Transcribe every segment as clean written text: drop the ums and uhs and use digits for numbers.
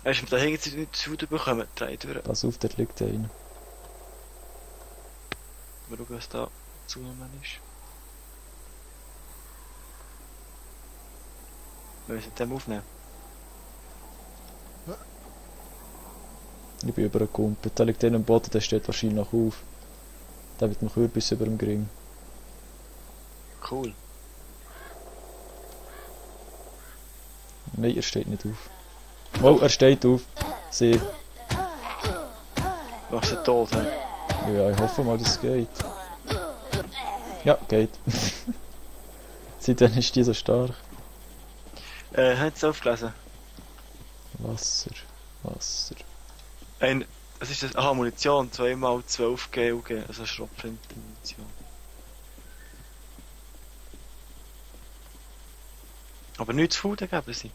Hast du da hinten nicht zu bekommen? Drei durch. Pass auf, dort liegt einer. Mal schauen, was da zugenommen ist. Wir müssen den aufnehmen. Ich bin übergekumpelt. Da liegt einer am Boden, der steht wahrscheinlich noch auf. Der mit dem Kürbis über dem Gring. Cool. Nein, er steht nicht auf. Oh, er steht auf. Sehr. Machst du tot, hä? Ja, ich hoffe mal, dass es geht. Ja, geht. Seitdem ist die so stark. Hast du es aufgelesen? Wasser, Wasser. Was ist das? Aha, Munition. 2x12 GUG. Also Schrotflinten-Munition. Aber nichts zu Food geben sie.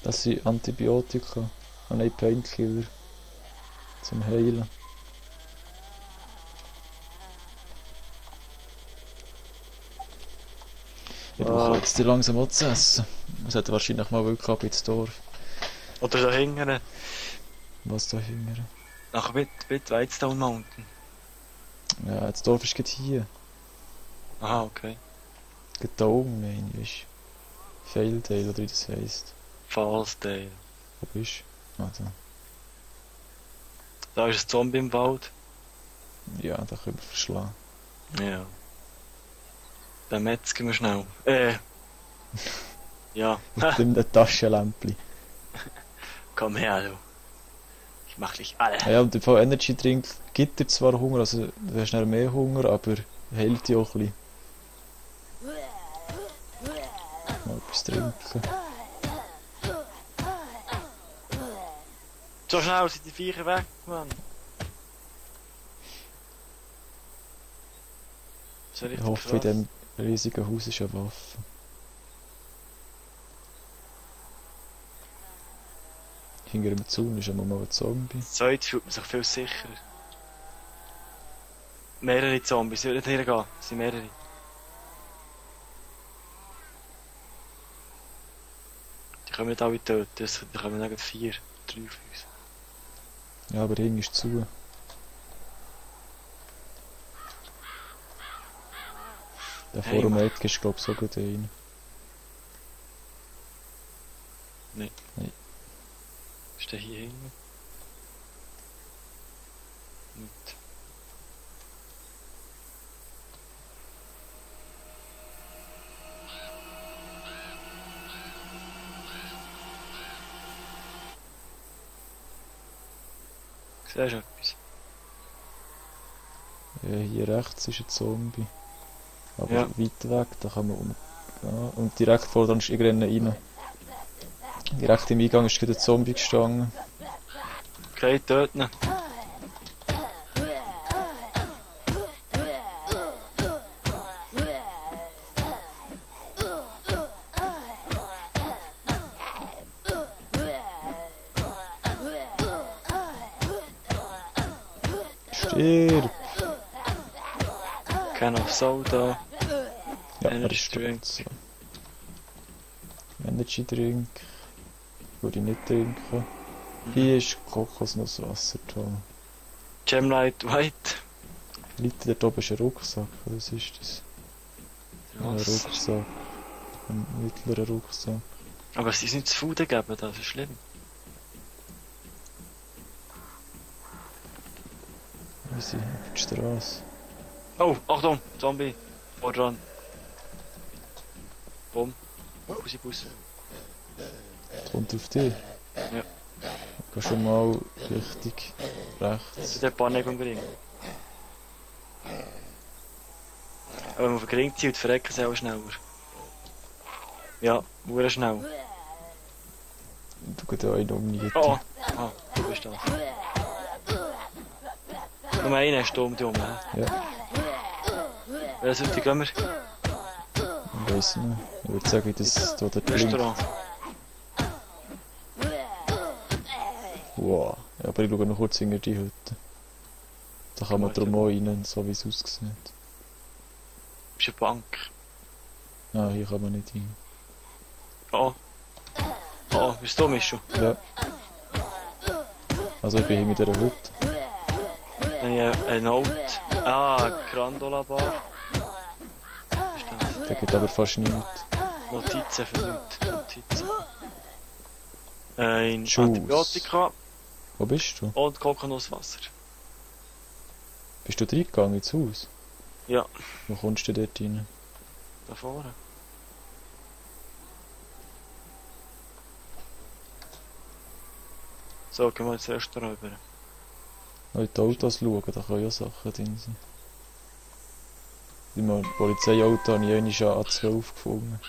Das sind Antibiotika und nicht Painkiller. Zum Heilen. Ich brauche jetzt die langsam auch zu essen. Wir sollten wahrscheinlich mal wirklich ab ins Dorf. Oder da hinten. Was da hinten? Nach Whitestone Mountain. Ja, das Dorf ist gerade hier. Aha, okay. Gerade da oben, meine ich. Faildale, oder wie das heisst. Fallsdale. Wo bist du? Also. Da ist ein Zombie im Wald. Ja, da können wir verschlagen. Ja. Dann metzgen wir schnell. Ja. Mit dem Taschenlämpchen. Komm her, du. Ich mach dich alle. Ja, und im Fall Energy Drink gibt dir zwar Hunger, also du hast schnell mehr Hunger, aber hält dich auch ein bisschen. Mal etwas trinken. So schnell sind die Viecher weg, Mann. Ich hoffe, in diesem riesigen Haus ist eine Waffe. Hinter dem Zaun ist einmal ein Zombie. So, jetzt fühlt man sich viel sicherer. Mehrere Zombies, sollten nicht gehen. Es sind mehrere. Die können nicht alle töten, die kommen nicht 4, 3 auf uns. Ja, aber hinten ist zu. Der vor dem Eck ist, glaube ich, so gut ein. Nein. Nein. Ist der hier hinten? Nicht. Siehst du etwas? Ja, hier rechts ist ein Zombie. Aber Ja. weit weg, da kann man umgehen. Und direkt vor dran ist ich renne rein. Direkt im Eingang ist gerade ein Zombie gestanden. Okay, töten. Stirb! Can of Soda. Ja, Energy er Drink. ist tot. Energy Drink. Würde ich nicht trinken. Hier ist Kokosnusswasser drin. Gemlight White. Liegt dort oben ist ein Rucksack. Was ist das? Ja, ein Was? Rucksack. Ein mittlerer Rucksack. Aber es ist nicht zu Food geben, das ist schlimm. Wie sind auf die Straße? Oh, Achtung, Zombie. Vor dran. Bumm. Bussi, Bus. Kommt auf dich. Ja. Geh schon mal richtig rechts. Zu der Panik umbringen. Aber wenn man vergringt zieht, verrecken sie auch schneller. Ja, sehr schnell. Du gehst auch einen umnieten. Oh, ah, du bist das. Nur einen hast du um dich herum. Ja, Welche Seite gehen wir? ich weiss nicht. Ich würde sagen, dass da der blinkt. Restaurant. Wow. Ja, aber ich schaue noch kurz hinter die Hütte. Da kann man drum auch rein, so wie es aussieht. Ist eine Bank. Ah, hier kann man nicht rein. Oh. Oh, bist du, Mischu? Ja. Also ich bin hier mit dieser Hütte. Dann habe ich eine Note. Ah, Grandola Bar. Was ist das? Da gibt aber fast nichts. Notizen für Leute. Notizen. Ein Juice. Antibiotika Wo bist du? und Kokosnusswasser. Bist du reingegangen ins Haus? Ja, Wo kommst du dort rein? da vorne. So, gehen wir ins Restaurant rüber. Mal in die Autos schauen, da können ja Sachen drin sein. Im Polizeiauto habe ich einmal schon A12 gefunden.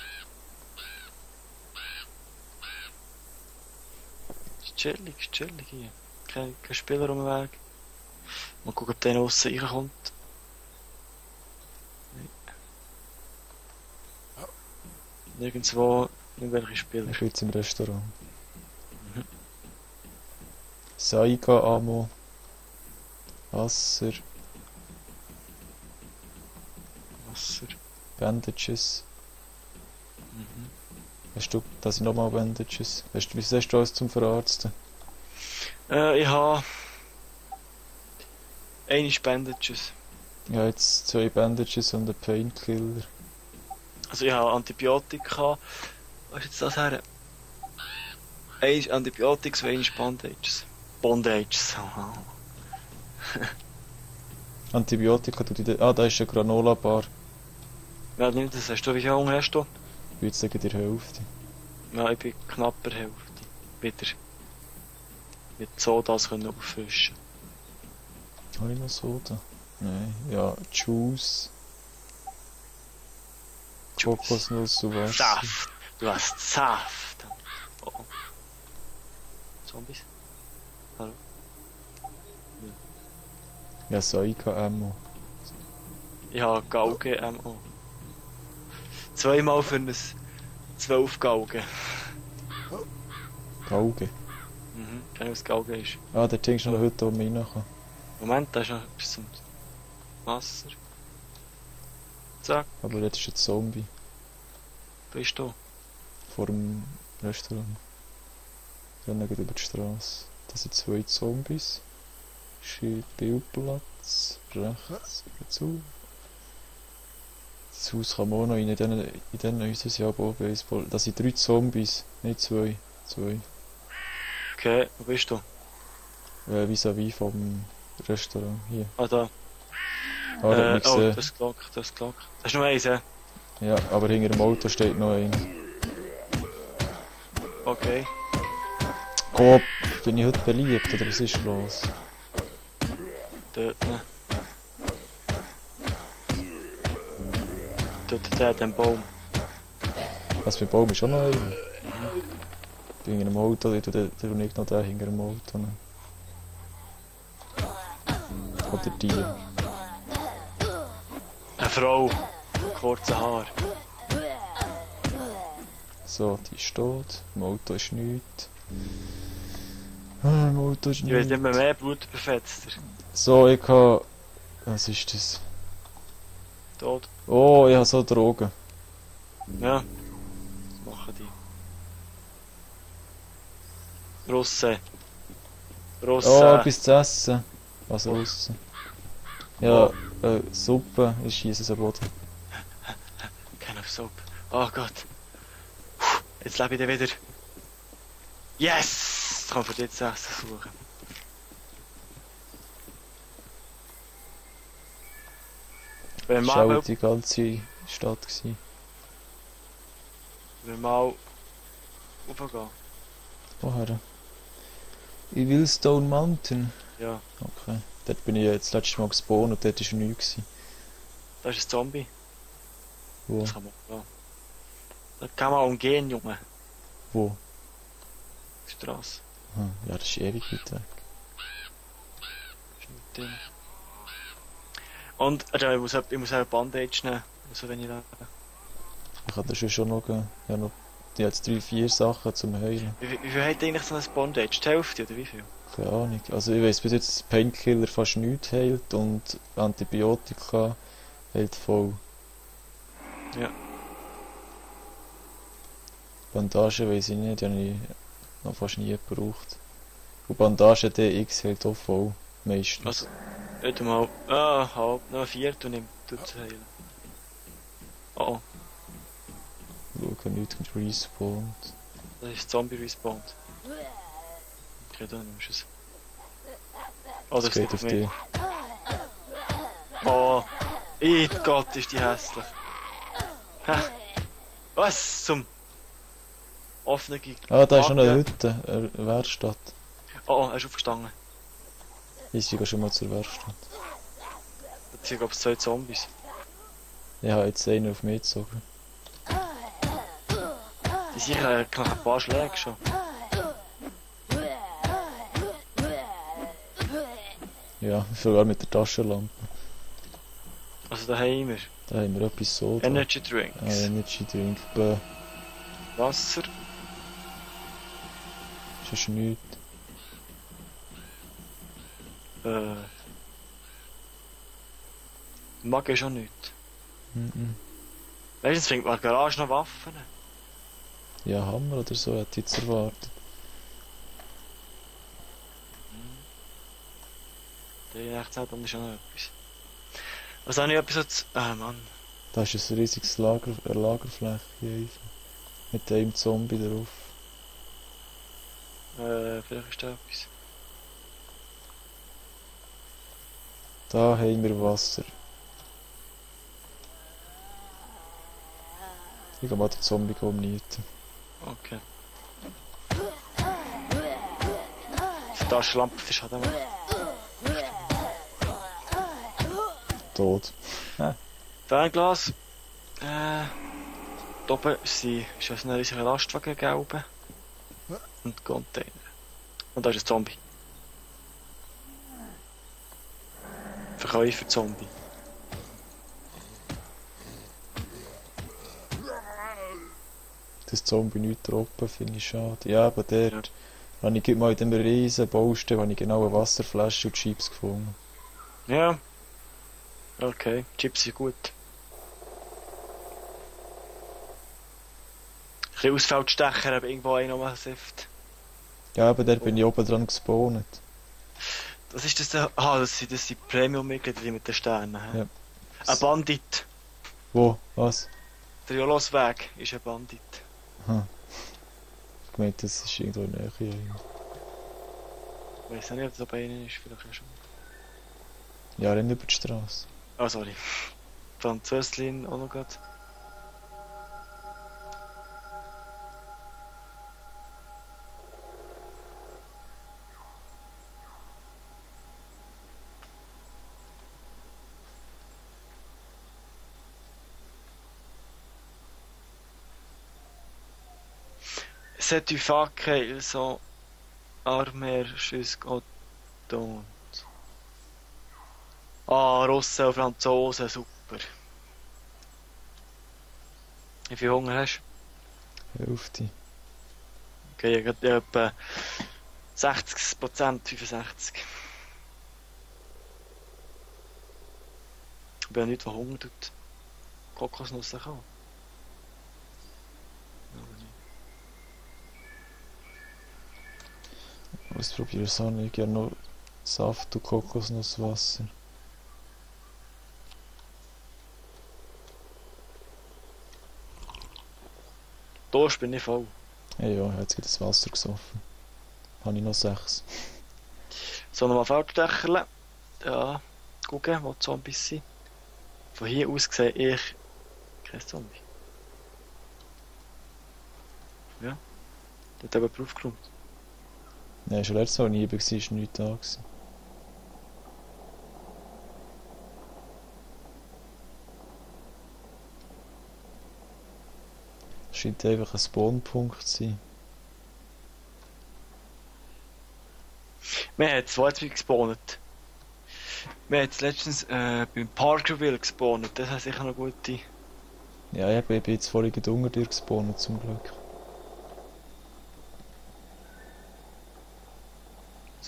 Ist chillig hier. Kein Spieler um den Weg. Mal gucken, ob der aussen reinkommt. Nein. Nirgendwo irgendwelche Spieler. Ich bin jetzt im Restaurant. Mhm. Saiga, Ammo. Wasser. Wasser. Bandages. Mhm. Hast du, da sind nochmal Bandages. Wieso hast du alles zum Verarzten? Ich habe... eine Bandages. Ja, jetzt 2 Bandages und ein Painkiller. Also ich habe Antibiotika. Was ist jetzt das her? Eins Antibiotics und eins Bandages. Bandages. Aha. Antibiotika tut in da ist eine Granola-Bar. Ja, nimm das. Hast du, wie viel Hunger hast du? Ich würde sagen, die Hälfte. Ja, ich bin knapp der Hälfte. Wieder. Mit Sodas können auffrischen. Habe ich noch Soda? Nein. Ja, Juice. Kokosnuss und Wasser. Saft! Du hast Saft! Oh. Zombies? Hallo? Ja, Saiga, Ammo. Ich habe Gauge MO. Zweimal für ein 12 Gauge. Gauge. Mhm, keine was Gauge ist. Ah, der Ding ist noch heute, wo man rein kann. Moment, da ist noch etwas zum Wasser. Zack, Aber jetzt ist ein Zombie bist du. vor dem Restaurant. Rennen geht über die Straße. Das sind 2 Zombies. Spielplatz. Rechts. Zu. Das Haus kann man auch noch rein. In diesen Häusern sind aber auch Baseball. Das sind 3 Zombies. Nicht 2. 2. Okay, wo bist du? Vis-à-vis vom Restaurant. Hier. Ah, da. Ah, da hat mich Oh, gesehen. das Glock, das Glock. Das ist nur eins, ja? Ja, aber hinter dem Auto steht noch einer. Okay. Gott, bin ich heute beliebt oder was ist los? Dort, ne? Dort, der hat den Baum. Was für ein Baum ist auch noch einer? Bin hinter dem Auto, ich tue nicht noch den hinter dem Auto. Ne? Oder die. Eine Frau. Kurze Haar. So, die steht. Im Auto ist nichts. Ah, im Auto ist Ich will nichts. immer mehr Blut befetzt. So, ich habe... Was ist das? Tot. Oh, ich habe so Drogen. Ja. Was machen die? Russen. Russen. Oh, etwas zu essen. Was Russen? Ja, Suppe. Ich schieße es am Boden. Keine Soap. Oh Gott. Puh, jetzt lebe ich den wieder. Yes! Ich kann für dich zu essen suchen. Wenn Das war mal, auch die ganze Stadt gewesen. wenn mal raufgehen. Woher? In Willstone Mountain. Ja, Okay. Dort bin ich jetzt letztes Mal gespawnt und dort war nichts. da ist ein Zombie. Wo? Das kann man gehen. Da kann man umgehen, Junge. Wo? Die Straße. Hm, ja, das ist ewig weit weg. Ist nicht drin. Und, also ich muss ein Bandage nehmen. Also wenn ich da... Ich kann das schon noch gehen. Ich habe noch jetzt 3, 4 Sachen zum Heilen. Wie viel hat eigentlich so ein Bandage? Die Hälfte oder wie viel? Keine Ahnung. Also ich weiss bis jetzt, dass Painkiller fast nichts heilt und Antibiotika hält voll. Ja. Bandagen weiss ich nicht, die habe ich noch fast nie gebraucht. Und Bandagen DX hält auch voll, meistens. Also, nicht mal, halb, noch ein Viertel nimmt, tut's heilen. Oh, Schau, nichts respawnt. das ist Zombie respawned. Okay, dann nimmst du es. Oh, Das das geht ist auf nicht. dich. Oh, Gott, ist die hässlich. Hä? Was zum offenen Ah, da ist noch eine Hütte, eine Werkstatt. Oh, er ist aufgestanden. Ich gehe schon mal zur Werkstatt. Jetzt sind, glaube ich, 2 Zombies. Ich habe jetzt einen auf mich gezogen. Die sind sicher nach ein paar Schlägen schon. Ja, sogar mit der Taschenlampe. Also da haben wir Da haben wir etwas Soda. Energy Drinks, Energy Drink. Bäh, Wasser, sonst nichts. Mag ist schon nichts. Mhm. Weißt du, jetzt findet man in der Garage noch Waffen. Ja, Hammer oder so, hätte ich jetzt erwartet. Der echt sagt, dann ist schon noch etwas. Was habe ich etwas zu... Ah, Mann. Da ist ein riesiges Lagerfläche einfach. Mit einem Zombie drauf. Vielleicht ist da etwas. Da haben wir Wasser. Ich gehe mal den Zombie umnieten. Okay. Die Taschenlampe ist halt einmal. Tot. Fernglas. Da oben ist ein riesiger Lastwagen gelb. Und Container. Und da ist ein Zombie. Verkäufer Zombie. Das Zombie nicht droppen, finde ich schade. Ja, aber dort habe ich mal in dem riesen Baustelle habe ich genau eine Wasserflasche und Chips gefunden. Ja. Okay, Chips sind gut. Ein bisschen Ausfeldstecher, aber irgendwo auch noch Saft. Ja, aber dort bin ich oben dran gespawnt. Was ist das da? Ah, das sind Premium-Mitglieder mit den Sternen. Ja. Ein Bandit. Wo? Was? Der Jolosweg ist ein Bandit. Aha. Ich meinte, das ist irgendwo in der Nähe. Ich weiß nicht, ob das bei Ihnen ist, vielleicht auch schon. Ja, renn über die Straße. Ah, sorry. Französlin auch noch gerade. C'est du facche, ils sont armés jusqu'aux dents. Ah, Russen und Franzosen, super. Wie viel Hunger hast du? Hälfte. Okay, ich habe etwa 60%, 65%. Ich bin ja nicht, der Hunger tut. Kokosnuss kann. Ausprobieren es auch nicht. Ich gerne noch Saft und Kokosnusswasser. Durst bin ich voll. Ja, ja, jetzt geht das Wasser gesoffen. Habe ich noch 6. So, nochmal Feldstecherle. Ja, gucken, wo die Zombies sind. Von hier aus sehe ich kein Zombie. Ja, der hat jemand draufgeräumt. Nein, schon letztes Mal, als ich hier war, war nichts da gewesen. Scheint einfach ein Spawnpunkt zu sein. Wir haben zwei gespawnt. Wir haben jetzt letztens beim Parkerville gespawnt. Das hat sicher noch gute. Ja, ich bin jetzt vorhin unter dir gespawnt, zum Glück.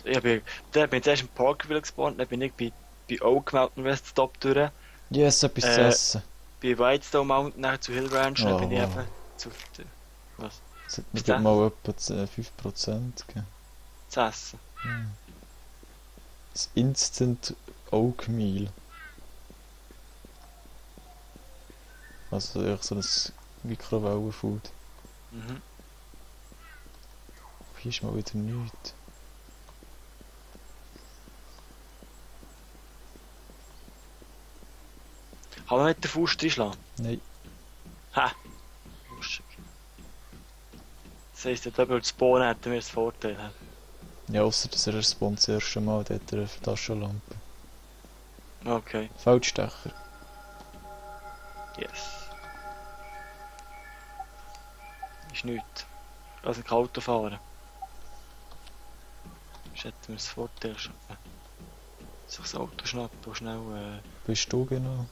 Ich bin zuerst im Parkerville gespawnt, dann bin ich bei Oak Mountain West Top durch. Yes, etwas zu essen. Bei Whitestone Mountain, dann zu Hill Ranch, dann Oh, bin ich wow. eben zu... Was? Es hat mir Ist gerade das mal etwa 5% gegeben. zu essen? Ja. Das Instant Oatmeal. Also echt so ein Mikrowellenfood. Mhm. Hier ist mal wieder nichts. Kann man nicht den Fuß reinschlagen? Nein. Ha! Lustig. Das heisst, wenn wir das Bohnen hätten wir das Vorteil. Hä? Ja, ausser dass er respawnt das erste Mal, da hat er eine Taschenlampe. Okay, Feldstecher. yes. Ist nichts. Also kein Auto fahren. Sonst hätten wir das Vorteil schon. Sich das Auto schnappen und schnell Bist du genau?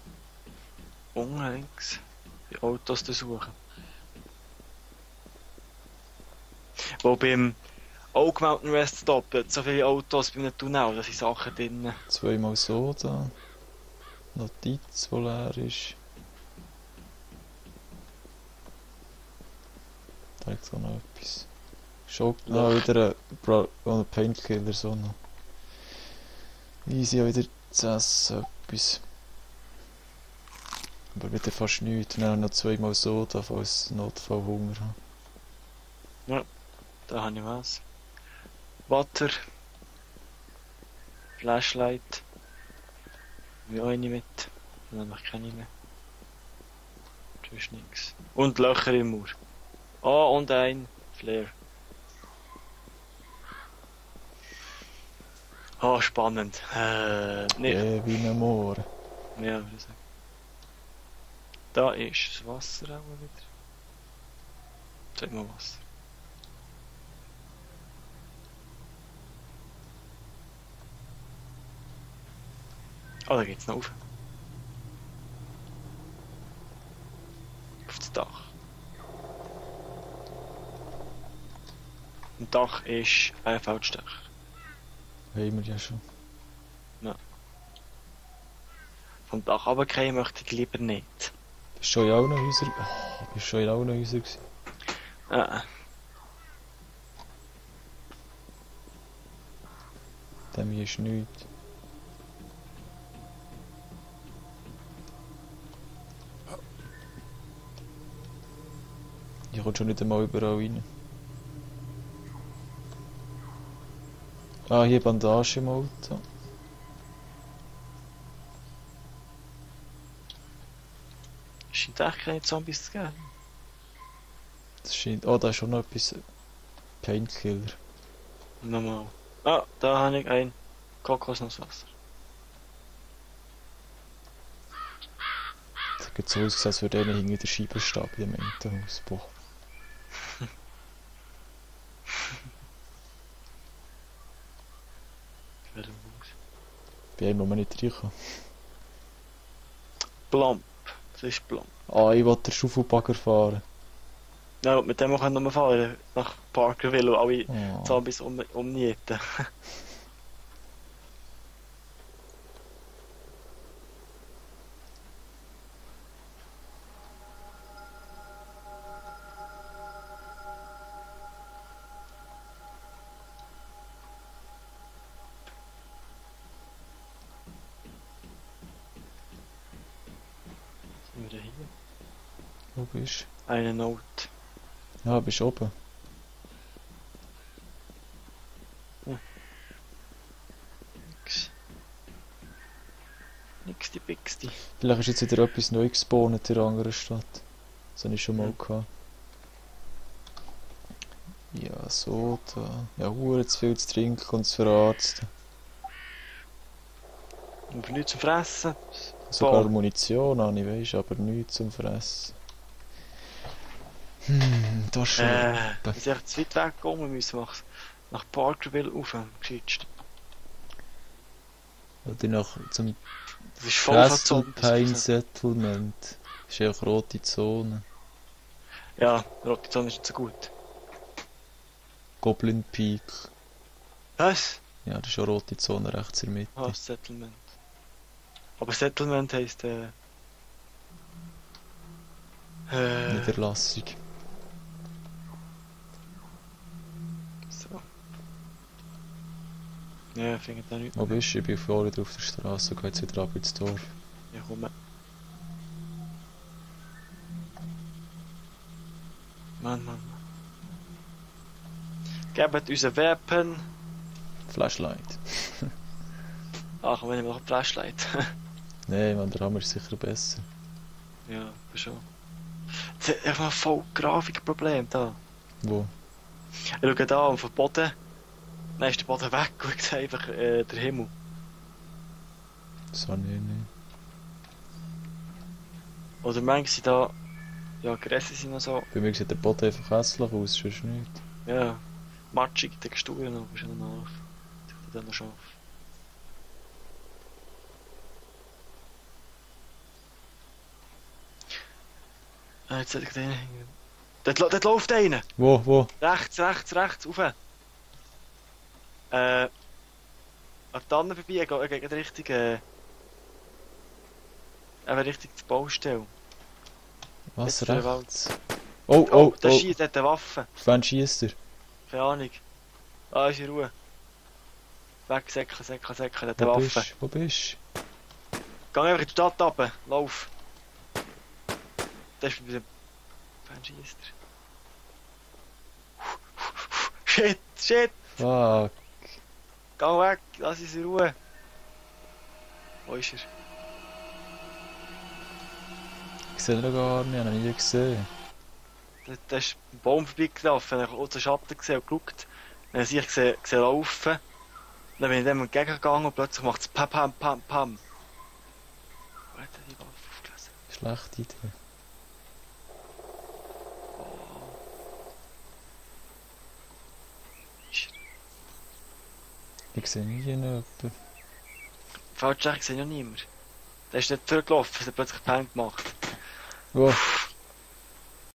unterwegs die Autos zu suchen. Wo beim Oak Mountain Rest Stop hat so viele Autos bei einem Tunnel, da sind Sachen drin. Zweimal Soda. Notiz, die leer ist. Da liegt auch noch etwas. Schau, wieder ein Painkiller, so noch. Easy, auch wieder zu essen, etwas. Aber wieder fast nichts. Und dann noch zweimal Soda, falls ich Notfallhunger habe. Da habe ich was. Water. Flashlight. Ich auch eine mit. Dann habe ich keine mehr. Das ist nix. Und Löcher im Mauer. Oh, und ein Flare. Oh, spannend. Nicht. Wie ein Moor. Ja, würde ich sagen. Da ist das Wasser auch wieder. Zweimal Wasser. Oh, da geht's noch auf. Auf das Dach. Im Dach ist ein Feldstecher. Haben wir ja schon. Vom Dach runterfallen möchte ich lieber nicht. Bist du schon in allen Häusern? Oh, bist du schon in allen Häusern gewesen? Dem hier ist nichts. Ich komme schon nicht einmal überall rein. Ah, hier Bandage im Auto. Scheint echt keine Zombies zu geben. Das scheint... Oh, da ist schon noch etwas... Painkiller. Nochmal. Ah, da habe ich ein Kokosnusswasser. Das sieht so aus, als würde einer hinter der Scheibe stehen bei dem Entenhaus. Boah. Bei einem, wo man nicht reinkommt. Plump. Das ist plump. Ah, ich will den Schaufelbagger fahren. Ja, mit dem können wir noch fahren. Nach Parkerville und alle Oh. Zombies umnieten. Sind wir hier? Wo bist Eine Note. du? Ja, bist du oben. Nix. Nixti Pixti. Vielleicht ist jetzt wieder etwas neu gespawnt in einer anderen Stadt. Das habe ich schon mal Mhm. gehabt. Ja, so da. Ja, hure zu viel zu trinken und zu verarzten. Und für nichts zum Fressen. Sogar Boah. Munition habe ich, weisst, aber nichts zum Fressen. Das ist schon. Wir sind echt zu weit weggekommen. Wir müssen nach Parkerville rauf. Am gescheitsten. Oder nach zum Das ist voll von Castle Zombies. Pine Settlement. Das ist einfach rote Zone. Ja, rote Zone ist nicht so gut. Goblin Peak. Was? Ja, das ist eine rote Zone rechts in der Mitte. Ah, Settlement. Aber Settlement heisst Niederlassung. Ja, findet da nichts. Wo bist du? Ich bin vorhin wieder auf der Straße und gehe jetzt wieder ab ins Dorf. Ja, komm. Mann. Gebt uns ein Weapon. Flashlight. Ach, wenn ich noch ein Flashlight. Nein, man, der Hammer ist sicher besser. Ja, schon. Jetzt hat einfach ein voll Grafikproblem da. Wo? Ich schaue da auf den Boden. Dann ist der Boden weg und ich sehe einfach den Himmel. Das habe ich nicht. Oder manchmal sind da... Ja, Gräser sind noch so... Bei mir sieht der Boden einfach hässlich aus, sonst nichts. Ja, matschig, Texturen noch, ist ja noch auf. Ich dann noch scharf. Jetzt hätte ich den hängen. Dort läuft einer! Wo? Rechts, rauf! An die Tannen vorbei, er geht Richtung... eben Richtung zur Baustelle. Was, Jetzt der rechts? Oh! Der schießt, hat eine Waffe. Auf wen schiesst er? Keine Ahnung. Ah, ist in Ruhe. Wegsäckeln, der hat eine Waffe. Wo bist Geh einfach in die Stadt runter, lauf. Das ist bei dem... Wen schießt er? Shit! du? Fuck. Geh weg, lass uns in Ruhe. Wo ist er? Ich sehe ihn noch gar nicht, ich habe ihn nie gesehen. Der ist ein Baum vorbeigelaufen, er hat aus dem Schatten gesehen und geschaut. Dann habe ich gesehen laufen. Dann bin ich dem entgegengegangen und plötzlich macht es Pam. Wo hat er die Waffe aufgelesen? Schlechte Idee. Ich sehe nie jemanden. Falsch, ich sehe ja niemand. Der ist nicht zurückgelaufen, er hat plötzlich Pam gemacht. Wo?